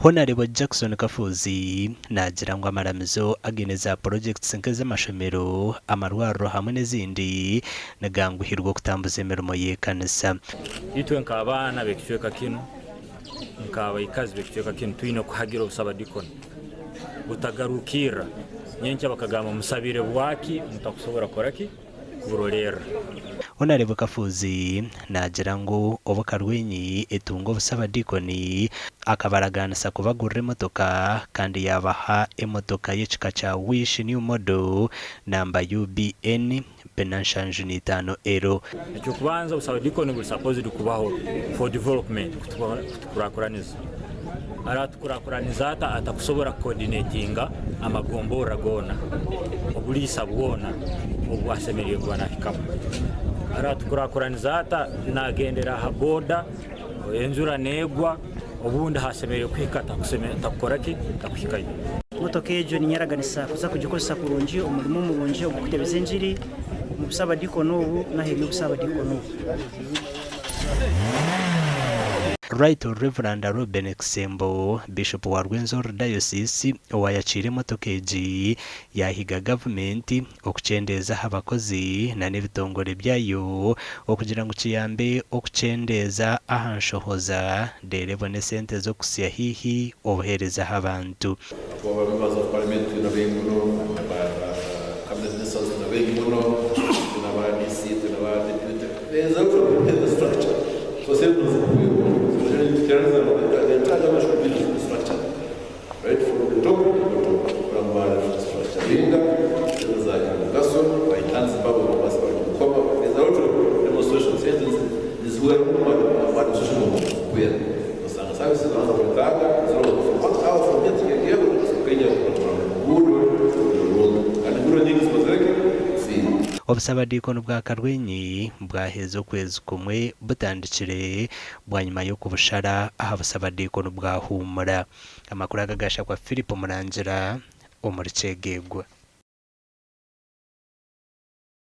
Honarebo Jackson Kafuuzi naagira ngu amaramizo againe za purojekiti nk'ez'amashomero, amarwariro hamwe n'ezindi niganguhirwa okutambuza emirimo y'ekanisa. Itwe nk'abaana b'ekicweka kinu, nk'abaikazi b'ekicweka kinu twine kuhagira obusabadikoni butagarukirra nyenkya bakagamba musabire bwaki mutakusobora kukora ki? Kuburolerra. Honarebo Kafuuzi naagira ngu obu Karwenyi etunga obusabadiikoni akabaragaanisa kubagurira emotoka kandi yaabaha emotoka y'ekika kya Wish New Model namba UBN bina nshanju na itaano L. Eky'okubanza obusabadiikoni buri supposed kubaho for development kutukurakuraniza. Aratukurakuraniza ata atakusobora kucoordinatinga amagomborra goona, obuliisa bwona obu asemeriire kuba nahikamu? Aratukurakuraniza ata nagendera aha boda, enjura negwa, obundi hasemeriire kuhika takukora ki? Takuhikayo. Motoka egyo ninyeraganisa kuza kugikozesa kurungi omu murimo murungi ogw'okutebeza engiri omu busabadiikoni obu n'aheeru y'obusabadiikoni obu. Right Rev. Reuben Kisembo, Bishop wa Rwenzori Diocese owayakiire emotoka egi yahiga gavumenti okukyendeeza aha bakozi na n'ebitongore byayo okugira ngu kiyambe okukyendeeza aha nshohoza reero ebone esente z'okuhitsya haihi obuheereza aha bantu. Twaba members of parliament twine baingi muno, ba cabinet ministers twine baingi muno, twine aba DC, twine aba deputy, there is a lot of the structure. So sente nizikuteraniza the entire government should be structured right from the top to the bottom kuramba structuringa sente zagira omugaso I can't Zimbabwe bamasi bari mukoma there is a lot of demonstrations sente nizihwera muno mu administration kuhwera osanga services abantu bakwetaaga ziriho from one hour from here to here Kenya nguudo nirungi kandi enguudo nyingi zikozire ki zisiire. Obusabadiikoni bwa Karwenyi bwaheza okwezi kumwe butandikire bwanyima y'okubushara aha busabadiikoni bwa Huumura. Amakuru aga gashakwa Philip Murangira omuri Kyegegwa.